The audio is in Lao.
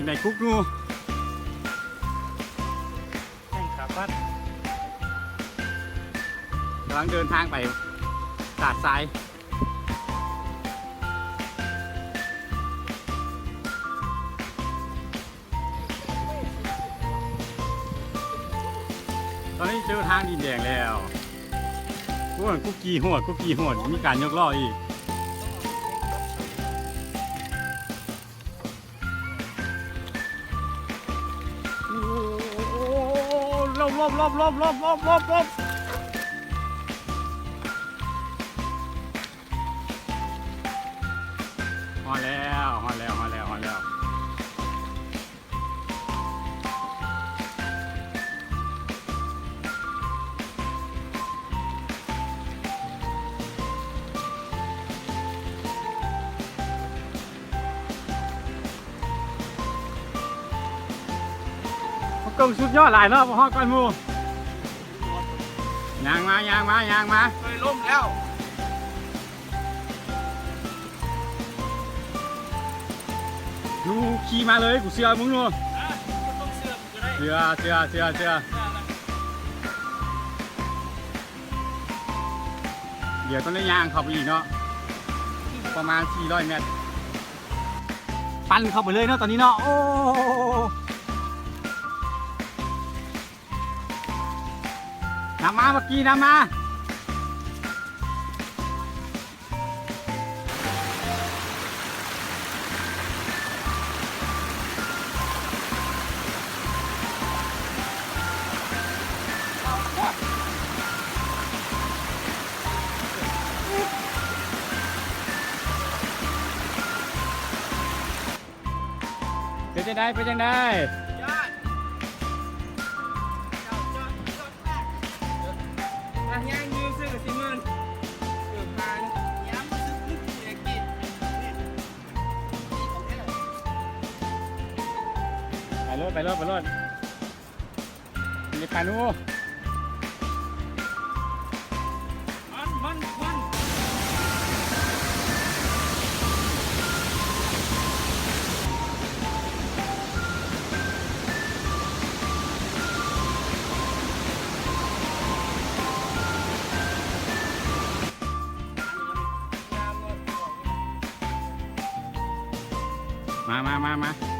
ໃນກຸກຢູ່ ແຫ່ງຂາປັດ ກຳລັງເດີນທາງໄປຕາດຊາຍ. ຕອນນີ້ເຈີທາງດິນແດງແລ້ວ. ໂອ້ຍ ກຸກກີໂຫດ ກຸກກີໂຫດ ມີການຍົກລໍ້ອີກ. ໂອ້ ຫຼົບ ຫຼົບ ຫຼົບ ຫຼົບ ຫຼົບ ຫຼົບ ຫຼົບ ຫຼົບ. ຮອດແລ້ວ ຮອດແລ້ວ ຮອດແລ້ວ ຮອດແລ້ວ. ເບິ່ງສຸດຍອດຫຼາຍເນາະ ມາຮອດກ່ອນໝູ່. ຍ່າງມາ ຍ່າງມາ ຍ່າງມາ ເຄີຍລົ້ມແລ້ວ. ຢູ່ຂີ່ມາເລີຍ ກູເຊື່ອມຶງຢູ່. ເຊື່ອ ເຊື່ອ ເຊື່ອ ເຊື່ອ. ດຽວຕ້ອງໄດ້ຍ່າງເຂົ້າໄປອີກເນາະ ປະມານສີ່ຮ້ອຍແມັດ ປັ່ນເຂົ້າໄປເລີຍເນາະຕອນນີ້ເນາະ. ໂອ້ ນຳມາ ບັກກີ້ ນຳມາ. ເປັນຈັ່ງໃດ ເປັນຈັ່ງໃດ? ຍອດ ຍອດ ຍອດ ຍອດມາກ. ອ່ະ ຍ່າງຢູ່ຊື່ກະຊິເມີນ ເກີບມາຍາມຮູ້ສຶກນຶກເສຍກິດ. ໄປໂລດ ໄປໂລດ ໄປໂລດ. ນີ້ປານູ ມັນ ມັນ ມັນ. ມາ ມາ ມາ ມາ.